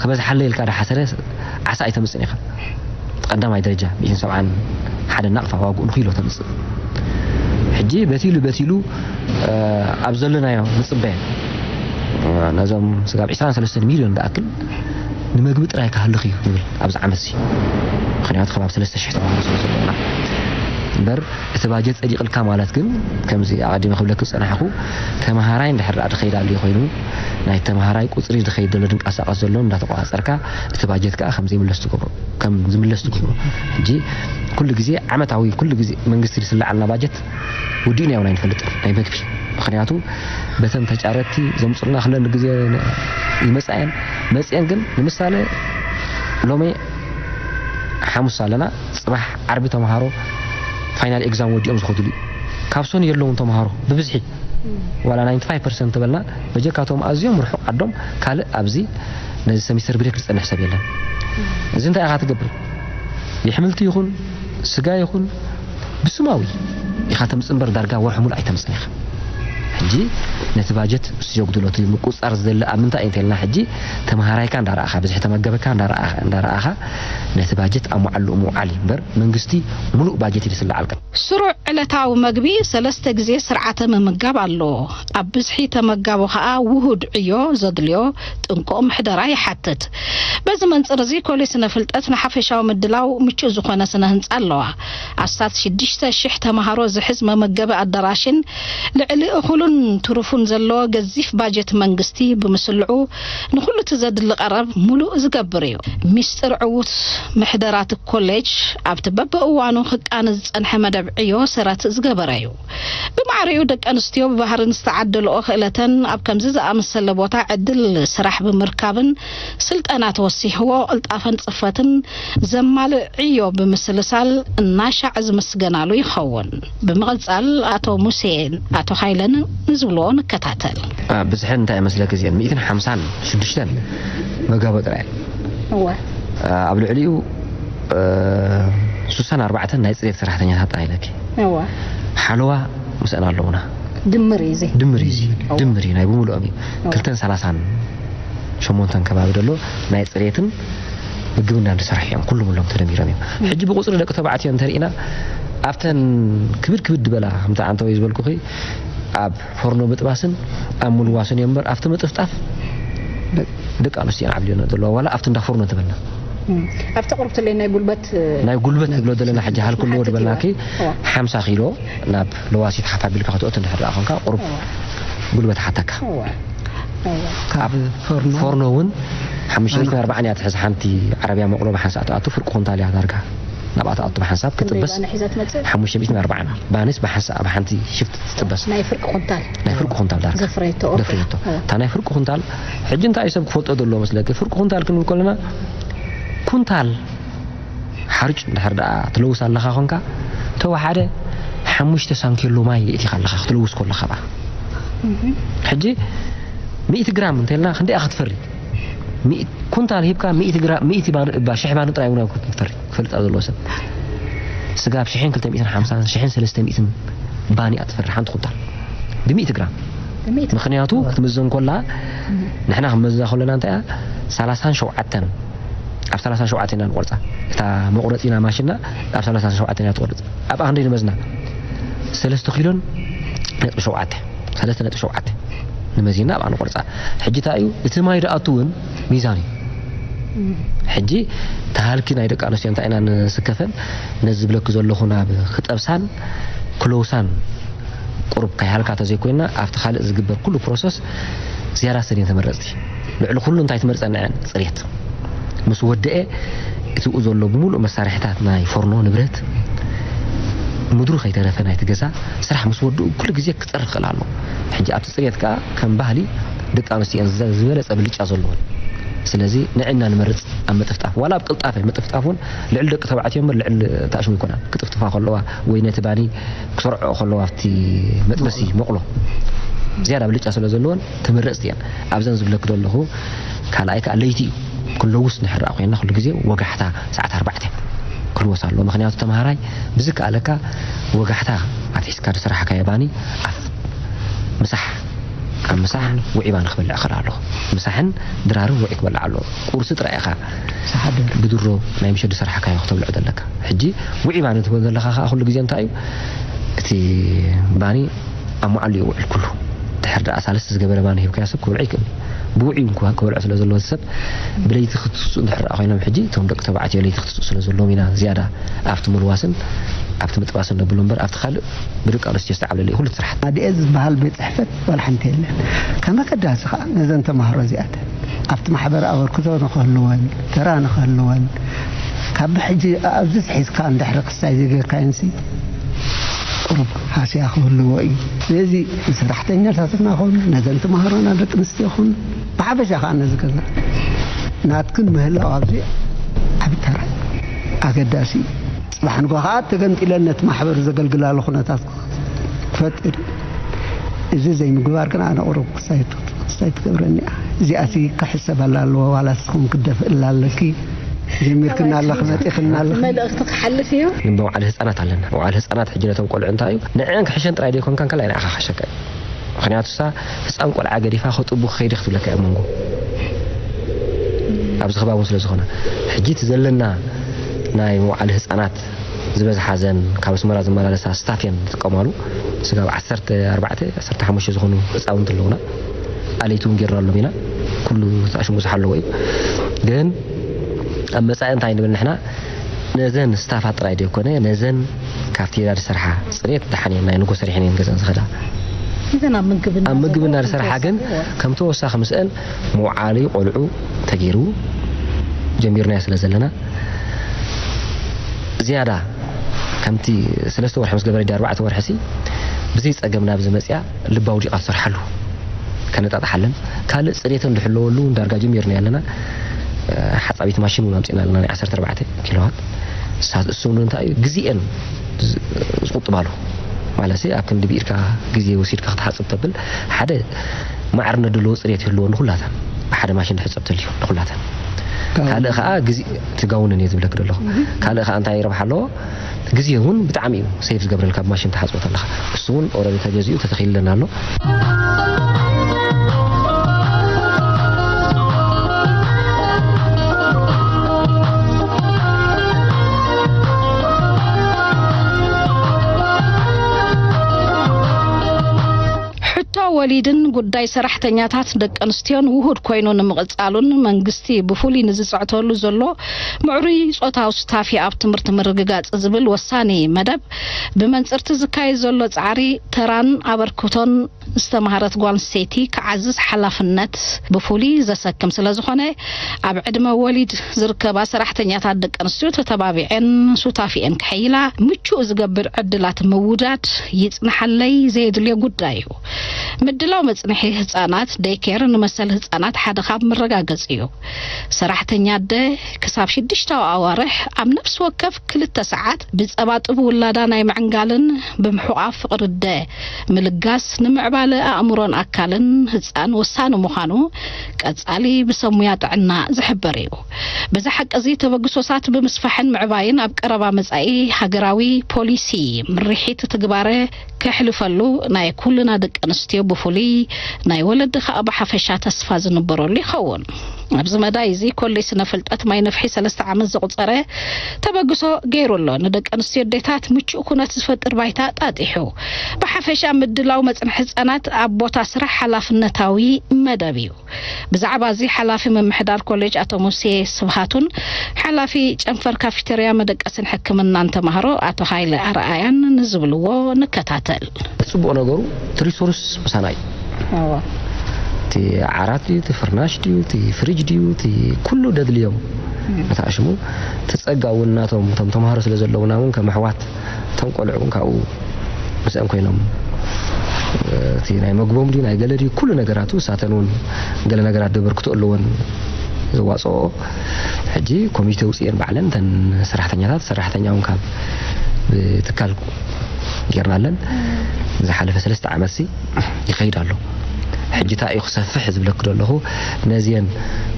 ክበዝሓለ ኢልካ ዳሓሰረ ዓሳ ኣይተምጽእን ኢኻ። ቀዳማይ ደረጃ ሚእትን ሰብዓን ሓደ ናቕፋ ዋግኡ ንኪሎ ተምጽእ። ሕጂ በቲሉ በቲሉ፣ እ፣ ኣብ ዘለናዮ ንጽበ፣ እ፣ ነዞም ስጋብ ዕስራን ሰለስተን ሚልዮን ዝኣክል ንምግቢ ጥራይ ክሃልኽ እዩ ንብል ኣብዚ ዓመት እዚ። ምኽንያቱ ከባቢ ሰለስተ ሽሕ ተማሃሮ ስለ ዘለውና። እምበር እቲ ባጀት ጸዲቕልካ ማለት ግን፣ ከምዚ ኣቐዲመ ክብለኪ ዝጸናሕኩ፣ ተምሃራይ እንድሕር ደኣ ዝኸይድ ኣልዩ ኮይኑ፣ ናይ ተምሃራይ ቁጽሪ ዝኸይድ ዘሎ ዝንቀሳቐስ ዘሎ እንዳተቆጻጸርካ፣ እቲ ባጀት ከኣ ከም ዘይምለስ ትገብሮ፣ ከም ዝምለስ ትገብሮ። ሕጂ ኩሉ ግዜ ዓመታዊ፣ ኩሉ ግዜ መንግስቲ ዝስልዓልና ባጀት ወዲእናዮ እውን ኣይንፈልጥን፣ ናይ መግቢ። ምኽንያቱ በተን ተጫረቲ ዘምጹልና ክለን ግዜ ይመጻ እየን። መጽየን ግን ንምሳሌ ሎሚ ሓሙስ ኣለና፣ ጽባሕ ዓርቢ ተምሃሮ ፋይናል ኤግዛም ወዲኦም ዝኸዱሉ እዩ። ካብ ሰኑ የለውን ተምሃሮ ብብዝሒ። ዋላ ናይንቲ ፋይቭ ፐርሰንት ተበልና፣ በጀካቶም ኣዝዮም ርሑቕ ዓዶም ካልእ ኣብዚ ነዚ ሰሚስተር ብሬክ ዝጸንሕ ሰብ የለን። እዚ እንታይ ኢኻ ትገብር? የሕምልቲ ይኹን ስጋ ይኹን ብስማዊ ኢኻ ተምጽእ እምበር ዳርጋ ወርሒ ሙሉእ ኣይተምጽእን ኢኻ። ሕጂ ነቲ ባጀት እሱ ዘጉድሎ እቲ ምቁጽጻር ዝደሊ ኣብ ምንታይ እዩ እንተልና፣ ሕጂ ተመሃራይካ እንዳረኣኻ፣ ብዝሒ ተመገበካ እንዳረኣኻ፣ እንዳረኣኻ ነቲ ባጀት ኣብ መዓሉ ምውዓል እዩ እምበር፣ መንግስቲ ምሉእ ባጀት እዩ ዝስልዓልካ። ስሩዕ ዕለታዊ መግቢ ሰለስተ ግዜ ስርዓተ ምምጋብ ኣለዎ። ኣብ ብዝሒ ተመጋቢ ከኣ ውሁድ ዕዮ ዘድልዮ ጥንቁቕ ምሕደራ ይሓትት። በዚ መንጽር እዚ ኮሌጅ ስነ ፍልጠት ንሓፈሻዊ ምድላው ምቹእ ዝኾነ ስነ ህንጻ ኣለዋ። ኣስታት ሽዱሽተ ሽሕ ተመሃሮ ዝሕዝ መመገቢ ኣዳራሽን ልዕሊ እኹሉን ትሩፉን ዘለዎ ገዚፍ ባጀት መንግስቲ ብምስልዑ ንኹሉ እቲ ዘድሊ ቀረብ ሙሉእ ዝገብር እዩ። ሚስጥር ዕዉት ምሕደራት ኮሌጅ ኣብቲ በብእዋኑ ክቃነ ዝጸንሐ መደብ ዕዮ ሰረት ዝገበረ እዩ። ብማዕሪኡ ደቂ ኣንስትዮ ብባህርን ዝተዓደልኦ ክእለተን ኣብ ከምዚ ዝኣመሰለ ቦታ ዕድል ስራሕ ብምርካብን ስልጠና ተወሲኽዎ ቅልጣፈን ጽፈትን ዘማልእ ዕዮ ብምስልሳል እናሻዕ ዝምስገናሉ ይኸውን። ብምቕጻል ኣቶ ሙሴን ኣቶ ሃይለን ንዝብልዎ ንከታተል። ብዝሐን እንታይ መስለክ እዚአን ሚእትን ሓምሳን ሽዱሽተን መጋቦ ጥራይ እወ። ኣብ ልዕሊኡ ሱሳን ኣርባዕተን ናይ ጽሬት ሰራሕተኛታት ጥራይ ኣለኪ። እወ። ሓለዋ ምስአን ኣለውና። ድምር እዩ እዚ። ድምር እዩ እዚ። እወ። ድምር እዩ ናይ ብምሉኦም እዩ። እወ። ክልተን ሰላሳን ሸሞንተን ከባቢ ዘሎ ናይ ጽሬትን ምግብና እንድሰርሑ እዮም። ኩሉ ምሎም ተደሚሮም እዮም። ሕጂ ብቁጽሪ ደቂ ተባዕትዮ እንተርኢና ኣብተን ክብድ ክብድ ዝበላ ከምቲ ኣንተወይ ዝበልኩኺ ኣብ ፎርኖ ምጥባስን ኣብ ምልዋስን እዮም እምበር ኣብቲ ምጥፍጣፍ ደቂ ኣንስትዮ ዓብልዮ ዘለዋ ዋላ ኣብቲ እንዳ ፎርኖ እንተበልና ኣብቲ ቅርብትለይ ናይ ጉልበት ናይ ጉልበት ንብሎ ዘለና ሕጂ ሃልክሎ ዝበልናኪ ሓምሳ ኪሎ ናብ ለዋሲት ሓፍ ኣቢልካ ክትእቱ እንድሕር ደኣ ኮንካ ቁሩብ ጉልበት ሓተካ። ካብ ፎርኖ ፎርኖ እውን ሓሙሽተ ሚእትን ኣርባዓን እያ ትሕዝ ሓንቲ ዓረብያ መቑሎ ብሓንሳእ ትኣቱ ፍርቂ ኩንታል እያ ዳርጋ ናብኣ ትኣቱ ብሓንሳብ ክትጥበስ ሓሙሽተ ሚእትን ኣርባዓን ባኒስ ብሓንሳእ ብሓንቲ ሽፍት ትጥበስ ናይ ፍርቂ ኩንታል ናይ ፍርቂ ኩንታል ዳርጋ ዘፍረየቶ እታ ናይ ፍርቂ ኩንታል ሕጂ እንታይ እዩ ሰብ ክፈልጦ ዘለዎ መስለኪ ፍርቂ ኩንታል ክንብል ከለና ኩንታል ሓርጭ እንድሕር ደኣ ትለውስ ኣለኻ ኾንካ ተወሓደ ሓሙሽተ ሳንኬሎ ማይ የእቲኻ ኣለኻ ክትለውስ ከለኻ ብኣ ሕጂ ሚእቲ ግራም እንተልና ክንደይ ክትፈሪ ኩንታል ሂብካ ሚእቲ ግራም ሚእቲ ባኑ እባ ሽሕ ባኑ ጥራይ እውን ክትፈሪ ክፈልጥ ኣብ ዘለዎ ሰብ ስጋብ ሽሕን ክልተ ሚእትን ሓምሳን ሽሕን ሰለስተ ሚእትን ባኒ እያ ትፈሪ ሓንቲ ኩንታል ብሚእቲ ግራም ምኽንያቱ ክትምዘን ኮላ ንሕና ክንመዝና ከለና እንታይ እያ ሰላሳን ሸውዓተን ኣብ ሰላሳን ሸውዓተን ኢና ንቆርፃ እታ መቁረፂና ማሽና ኣብ ሰላሳን ሸውዓተን እያ ትቆርፅ ኣብኣ ክንደይ ንመዝና ሰለስተ ኪሎን ነጥቢ ሸውዓተ ሰለስተ ነጥቢ ሸውዓተ ንመዚና ኣብኣ ንቆርፃ ሕጂ እንታይ እዩ እቲ ማይ ደኣቱ እውን ሚዛን እዩ ሕጂ ተሃልኪ ናይ ደቂ ኣንስትዮ እንታይ ኢና ንስከፈን ነዚ ዝብለኪ ዘለኹ ናብ ክጠብሳን ክለውሳን ቁሩብ ከይሃልካ ተዘይኮይና ኣብቲ ካልእ ዝግበር ኩሉ ፕሮሰስ ዝያዳ ሰን እየን ተመረፅቲ ልዕሊ ኩሉ እንታይ ትመርፀን ንዐን ፅሬት ምስ ወደአ እቲኡ ዘሎ ብምሉእ መሳርሕታት ናይ ፎርኖ ንብረት ምድሩ ከይተረፈ ናይቲ ገዛ ስራሕ ምስ ወድኡ ኩሉ ግዜ ክፀርፍ ክእል ኣሎ ሕጂ ኣብቲ ፅሬት ከዓ ከም ባህሊ ደቂ ኣንስትዮ እየን ዝበለፀ ብልጫ ዘለዎን ስለዚ ንዕና ንመርፅ ኣብ ምጥፍጣፍ ዋላ ኣብ ቅልጣፈ ምጥፍጣፍ እውን ልዕሊ ደቂ ተባዕትዮ እምበር ልዕሊ ታሽሙ ይኮና ክጥፍጥፋ ከለዋ ወይ ነቲ ባኒ ክሰርዖ ከለዋ ኣብቲ መጥበሲ መቕሎ ዝያዳ ብልጫ ስለ ዘለወን ተመረፅቲ እየን ኣብዘን ዝብለክ ዘለኹ ካልኣይ ከዓ ለይቲ እዩ ክለውስ ንሕር ኮይና ኩሉ ግዜ ወጋሕታ ሰዓት ኣርባዕተ ክልወስ ኣለዎ ምክንያቱ ተምሃራይ ብዝከኣለካ ወጋሕታ ኣትሒዝካ ዝሰራሕካዮ ባኒ ኣፍ ምሳሕ ኣብ ምሳሕ ውዒ ባኒ ክበልዕ ክእል ኣለኹ ምሳሕን ድራርን ውዒ ክበልዕ ኣለዎ ቁርሲ ጥራይ ኢኻ ብድሮ ናይ ምሸት ዝሰራሕካዮ ክተብልዖ ዘለካ ሕጂ ውዒ ባኒ ትበል ዘለኻ ከዓ ኩሉ ግዜ እንታይ እዩ እቲ ባኒ ኣብ መዓሉ ይውዕል ኩሉ ድሕር ደኣ ሳልስቲ ዝገበረ ባኒ ሂብካዮ ሰብ ክበልዖ ይክእል ብውዒ እውን ክበልዖ ስለ ዘለዎ ሰብ ብለይቲ ክትስኡ እንድሕር ደኣ ኮይኖም ሕጂ እቶም ደቂ ተባዕትዮ ለይቲ ክትስኡ ስለ ዘለዎም ኢና ዝያዳ ኣብቲ ምልዋስን ኣብቲ ምጥባስን ነብሎ እምበር ኣብቲ ካልእ ብደቂ ኣንስትዮ ዝተዓብለለ እዩ ኩሉ እቲ ስራሕቲ። ኣድኤ ዝበሃል ቤት ጽሕፈት ዋላ ሓንቲ የለን። ከም ኣገዳሲ ከኣ ነዘን ተማሃሮ እዚኣተን ኣብቲ ማሕበር ኣበርክቶ ንኽህልወን፣ ተራ ንኽህልወን፣ ካብ ብሕጂ ኣብዚ ኣትሒዝካ እንድሕሪ ክስታይ ዘይጌርካየንሲ ቁሩብ ሃስያ ክህልዎ እዩ። ስለዚ ንሰራሕተኛታትና ኹን ነዘን ተማሃሮና ደቂ ኣንስትዮ ኹን ብሓፈሻ ከኣ ነዚ ገዛ ናትክን ምህላው ኣብዚ ዓቢ ተራ ኣገዳሲ እዩ። ጽባሕ ንግሆ ከኣ ተገምጢለን ነቲ ማሕበር ዘገልግላሉ ኩነታት ክፈጥር እዩ። እዚ ዘይምግባር ግን ኣነ ቁሩብ ክሳይ ክሳይ ትገብረኒ እያ። እዚኣሲ ክሕሰበላ ኣለዎ፣ ዋላ ንስኹም ክደፍእላ ኣለኪ። ጀሚርክና ኣለኺ፣ መጢኽና ኣለኺ። መልእኽቲ ክሓልፍ እዩ። ግን መውዓሊ ህጻናት ኣለና። መውዓሊ ህጻናት ሕጂ ነቶም ቆልዑ እንታይ እዩ? ንዕን ክሕሸን ጥራይ ዘይኮንካን ካልኣይ ንዓኻ ክሕሸካ እዩ። ምኽንያቱ እሳ ህፃን ቆልዓ ገዲፋ ከጥቡ ክኸይድ ክትብለካ እያ መንጎ ኣብዚ ከባቢ እውን ስለ ዝኾነ ሕጂ እቲ ዘለና ናይ መውዓሊ ህፃናት ዝበዝሓ ዘን ካብ ኣስመራ ዝመላለሳ ስታፍ እየን ዝጥቀማሉ። ስጋብ ዓሰርተ ኣርባዕተ ዓሰርተ ሓሙሽተ ዝኾኑ ህፃውንቲ ኣለውና። ኣለይቲ እውን ጌርናሎም ኢና። ኩሉ ተኣሽሙ ዝሓለዎ እዩ። ግን ኣብ መጻኢ እንታይ ንብል ንሕና፣ ነዘን ስታፋት ጥራይ ደይኮነ ነዘን ካፍቴርያ ዝሰርሓ ጽሬት ደሓን እየን፣ ናይ ንጎ ሰሪሐን እየን ገዘን ዝኸዳ። እዘን ኣብ ምግብና ኣብ ምግብና ዝሰርሓ ዝሰርሓ ግን እወ። ከም ተወሳኺ ምስአን መውዓሊ ቆልዑ ተገይሩ ጀሚርናዮ ስለ ዘለና፣ ዝያዳ ከምቲ ሰለስተ ወርሒ ምስ ገበረ ድያ ኣርባዕተ ወርሒ ሲ ብዘይ ጸገም ናብዚ መጽያ ልባዊ ዲቓ ትሰርሓሉ ከነጣጥሓለን ካልእ ጽሬተን ዝሕለወሉ ዳርጋ ጀሚርና ኣለና። ሓጻቢት ማሽን እውን ኣምጺእና ኣለና ናይ ዓሰርተ ኣርባዕተ ኪሎዋት። እሳ- እሱ እውን እንታይ እዩ ግዜአን ዝ- ዝቁጥባሉ ማለት ሲ ኣብ ክንዲ ብኢድካ ግዜ ወሲድካ ክትሓጽብ ተብል ሓደ ማዕርነት ዘለዎ ጽሬት ይህልዎ ንኹላተን ብሓደ ማሽን ድሕጸብ ተልዩ ንኹላተን ካልእ ከዓ ግዜ ትጋውንን እየ ዝብለክ ዘለኹ። ካልእ ከዓ እንታይ ረብሓ ኣለዎ? ግዜ እውን ብጣዕሚ እዩ ሴፍ ዝገብረልካ ብማሽን ተሓፅቦ ተለካ። እሱ እውን ኦረዲ ተገዚኡ ተተኺልለን ኣሎ። ሕቶ ወሊድን ጉዳይ ሰራሕተኛታት ደቂ ኣንስትዮን ውሁድ ኮይኑ ንምቕጻሉን መንግስቲ ብፍሉይ ንዝጸዕተሉ ዘሎ ምዕሩይ ጾታዊ ሱታፌ ኣብ ትምህርቲ ምርግጋጽ ዝብል ወሳኒ መደብ ብመንጽርቲ ዝካየድ ዘሎ ጻዕሪ ተራን ኣበርክቶን ዝተማህረት ጓል ኣንስተይቲ ክዓዝዝ ሓላፍነት ብፍሉይ ዘሰክም ስለ ዝኾነ ኣብ ዕድመ ወሊድ ዝርከባ ሰራሕተኛታት ደቂ ኣንስትዮ ተተባቢዐን ሱታፌኤን ከሐይላ ምቹእ ዝገብር ዕድላት ምውዳድ ይጽንሓለይ ዘየድልዮ ጉዳይ እዩ። ምድላው መጽንሒ ህጻናት፣ ዴይኬር፣ ንመሰል ህጻናት ሓደ ካብ መረጋገጺ እዩ። ሰራሕተኛ ኣደ ክሳብ ሽዱሽተ ኣዋርሕ ኣብ ነፍሲ ወከፍ ክልተ ሰዓት ብጸባ ጥብ ውላዳ ናይ ምዕንጋልን ብምሕቋፍ ፍቕሪ ኣደ ምልጋስ ንምዕባለ ኣእምሮን ኣካልን ህጻን ወሳኒ ምዃኑ ቀጻሊ ብሰብ ሙያ ጥዕና ዝሕበር እዩ። በዚ ሓቂ እዚ ተበግሶታት ብምስፋሕን ምዕባይን ኣብ ቀረባ መጻኢ ሃገራዊ ፖሊሲ ምርሒት ትግባረ ከሕልፈሉ ናይ ኩልና ደቂ ኣንስትዮ ብፍሉይ ናይ ወለዲ ከኣ ብሓፈሻ ተስፋ ዝንበረሉ ይኸውን። ኣብዚ መዳይ እዚ ኮሌጅ ስነ ፍልጠት ማይ ነፍሒ ሰለስተ ዓመት ዘቑጸረ ተበግሶ ገይሩ ኣሎ። ንደቂ ኣንስትዮ ኣዴታት ምቹእ ኩነት ዝፈጥር ባይታ ጣጢሑ። ብሓፈሻ ምድላው መጽንሒ ህጻናት ኣብ ቦታ ስራሕ ሓላፍነታዊ መደብ እዩ። ብዛዕባ እዚ ሓላፊ ምምሕዳር ኮሌጅ ኣቶ ሙሴ ስብሃቱን ሓላፊ ጨንፈር ካፊተርያ መደቀስን ሕክምናን ተማሃሮ ኣቶ ሃይለ ኣርኣያን ንዝብልዎ ንከታተል። ጽቡቕ ነገሩ እቲ ሪሶርስ ምሳና እዩ። እቲ ዓራት ድዩ እቲ ፍርናሽ ድዩ እቲ ፍሪጅ ድዩ እቲ ኩሉ ደድልዮም እታ ሽሙ እቲ ጸጋ እውን ናቶም እቶም ተምሃሮ ስለ ዘለውና እውን ከም ኣሕዋት እቶም ቆልዑ እውን ካብኡ ምስአን ኮይኖም እቲ ናይ መግቦም ድዩ ናይ ገለ ድዩ ኩሉ ነገራቱ እሳተን እውን ገለ ነገራት ደበርክቶ ኣለወን ዘዋፅኦ ሕጂ ኮሚቴ ውፅኤን ባዕለን እተን ሰራሕተኛታት ሰራሕተኛ እውን ካብ ትካል ጌርናለን ዝሓለፈ ሰለስተ ዓመት ሲ ይኸይድ ኣሎ። ሕጂ እንታይ እዩ ክሰፍሕ ዝብለክ ዘለኹ ነዚአን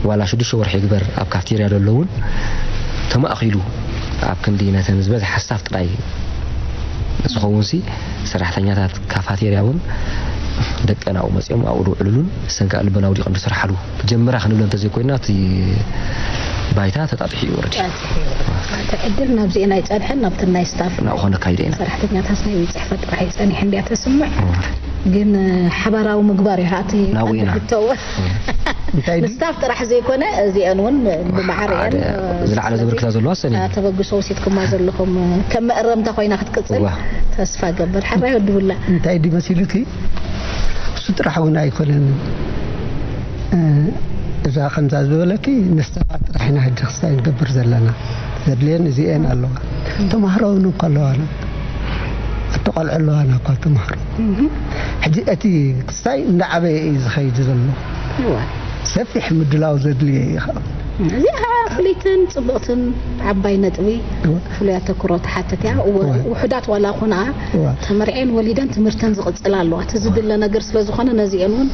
ዋላ ሽዱሽተ ወርሒ ይግበር ኣብ ካፍቴርያ ዘሎ እውን ተማእኺሉ ኣብ ክንዲ ነተን ዝበዝሓ ስታፍ ጥራይ ዝኸውን ሲ ሰራሕተኛታት ካፋቴርያ እውን ደቀን ኣብኡ መፂኦም ኣብኡ ዝውዕልሉን እሰን ከዓ ልበን ኣውዲቐን ዝሰርሓሉ ጀምራ ክንብሎ እንተዘይኮይና እቲ ባይታ ተጣጥሑ እዩ ወረዲ። ዕድል ናብዚኤን ኣይፀንሐን ናብቲ ናይ ስታፍ ናብኡ ከነካይዶ ኢና። ሰራሕተኛታት ናይ ቤት ፅሕፈት ጥራሕ እዩ ፀኒሑ እንድያ ተስምዕ። ግን ሓባራዊ ምግባር እዩ እቲ ናብኡ ኢና። ኣድብተወ እንታይ ድዩ? ንስታፍ ጥራሕ ዘይኮነ እዚአን እውን ብማዕረአን ሓደ ዝለዓለ ዘበርክታ ዘለዋ ሰኒ ተበግሶ ወሲድኩማ ዘለኹም ከም መእረምታ ኮይና ክትቅፅል እዋ። ተስፋ ገብር ሓራይ ወድብላ እንታይ ድዩ መሲሉኪ እሱ ጥራሕ እውን ኣይኮነን እዛ ከምዛ ዝበለኪ ንስታፍ ጥራሕ ኢና ሕጂ ክስታይ ንገብር ዘለና ዘድልየን እዚአን ኣለዋ ተማሃሮ እውን እኮ ኣለዋና ኣተቆልዑ ኣለዋና እኳ ተማሃሮ ሕጂ እቲ ክስታይ እንዳዓበየ እዩ ዝኸይድ ዘሎ ሰፊሕ ምድላው ዘድልየ እዩ ከዓ እዚኣ ከዓ ፍልይትን ፅብቕትን ዓባይ ነጥቢ ፍሉይ ኣተክሮ ትሓትት እያ ውሑዳት ዋላ ኩና ተመርዔን ወሊደን ትምህርተን ዝቕፅላ ኣለዋ እቲ ዝድለ ነገር ስለ ዝኾነ ነዚአን እውን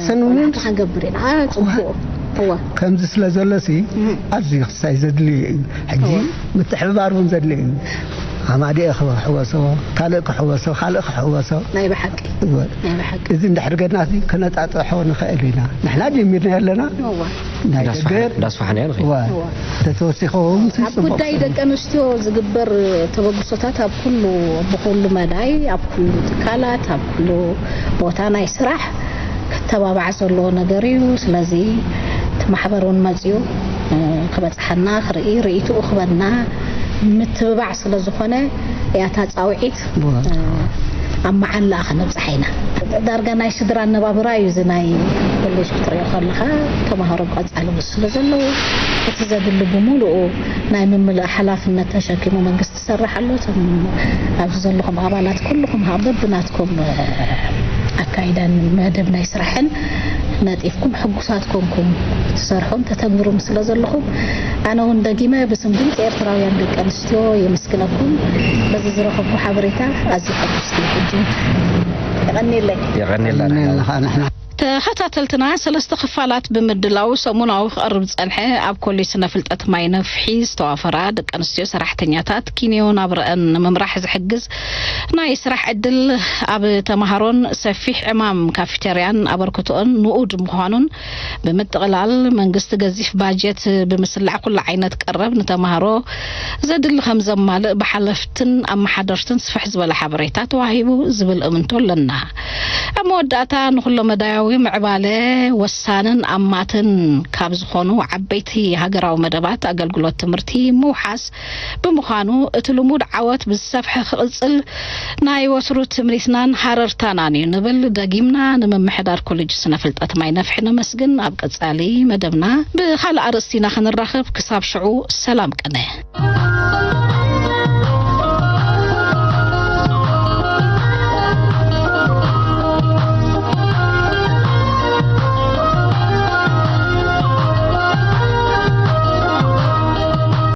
ሰኑንን ክንገብር ኢና ፅቡቕ እዋ ከምዚ ስለ ዘሎ ሲ ኣዝዩ ክሳይ ዘድልዩ እዩ ሕጂ ምትሕብባር እውን ዘድልዩ እዩ ኣማዲኤ ክሕወሶ፣ ካልእ ክሕወሶ፣ ካልእ ክሕወሶ። ናይ ብሓቂ። እወ። ናይ ብሓቂ። እዚ እንድሕር ገድና እዚ ከነጣጥሖ ንኽእል ኢና። ንሕና ጀሚርና ኣለና። እወ። ናይ ዳስ ደገ ፋሕ-፣ ዳስ ፋሕና ንኽእል። እወ። እወ። ተተወሲኹ እውን ኣብ ጽቡቕ ጉዳይ ስራሕ። ደቂ ኣንስትዮ ዝግበር ተበግሶታት ኣብ ኩሉ፣ ብኹሉ መዳይ፣ ኣብ ኩሉ ትካላት፣ ኣብ ኩሉ ቦታ ናይ ስራሕ ክተባባዕ ዘለዎ ነገር እዩ። ስለዚ እቲ ማሕበር እውን መፅዩ፣ እ፣ ክበፅሓና፣ ክርኢ፣ ርእይትኡ ክበና ምትብባዕ ስለ ዝኾነ እያ እታ ፃውዒት፣ እወ። እ፣ ኣብ መዓላ ከነብፅሓ ኢና። ዳርጋ ናይ ስድራ ኣነባብራ እዩ እዚ ናይ ኮሌጅ ክትሪኦ ከለኻ። ተምሃሮ ቀፃሊ ስለ ዘለዉ እቲ ዘድሊ ብምሉኡ ናይ ምምልእ ሓላፍነት ተሸኪሙ መንግስቲ ትሰርሕ ኣሎ። እቶም ኣብዚ ዘለኹም ኣባላት ኩልኹም ሀ-፣ በብናትኩም፣ እ፣ ኣካይዳን መደብ ናይ ስራሕን ነጢፍኩም ሕጉሳት ኮንኩም ትሰርሑን ተተግብሩን ስለ ዘለኹም ኣነ እውን ደጊመ ብስም ድምፂ ኤርትራውያን ደቂ ኣንስትዮ የመስግነኩም። በዚ ዝረኸብኩ ሓበሬታ ኣዝዩ ሕጉስቲ ሕጂ። የቐኒለይ። የቐኒልና። ንሕና ተኸታተልትና ሰለስተ ክፋላት ብምድላው ሰሙናዊ ክቐርብ ዝጸንሐ ኣብ ኮሌጅ ስነ ፍልጠት ማይ ነፍሒ ዝተዋፈራ ደቂ ኣንስትዮ ሰራሕተኛታት ኪንዮ ናብረአን ንምምራሕ ዝሕግዝ ናይ ስራሕ ዕድል ኣብ ተምሃሮን ሰፊሕ ዕማም ካፊቴርያን ኣበርክቶኦን ንኡድ ምዃኑን ብምጥቕላል መንግስቲ ገዚፍ ባጀት ብምስላዕ ኩሉ ዓይነት ቀረብ ንተምሃሮ ዘድሊ ከም ዘማልእ ብሓለፍትን ኣመሓደርትን ስፍሕ ዝበለ ሓበሬታ ተዋሂቡ ዝብል እምንቶ ኣለና። ኣብ መወዳእታ ንኹሎ መዳያዊ ምዕባለ ወሳንን ኣማትን ካብ ዝኾኑ ዓበይቲ ሃገራዊ መደባት ኣገልግሎት ትምህርቲ ምውሓስ ብምዃኑ እቲ ልሙድ ዓወት ብዝሰፍሐ ክቕጽል ናይ ወትሩ ትምኒትናን ሃረርታናን እዩ ንብል። ደጊምና ንምምሕዳር ኮሌጅ ስነ ፍልጠት ማይ ነፍሒ ነመስግን። ኣብ ቀጻሊ መደብና ብኻልእ ኣርእስቲ ኢና ክንራኸብ። ክሳብ ሽዑ ሰላም ቅነ።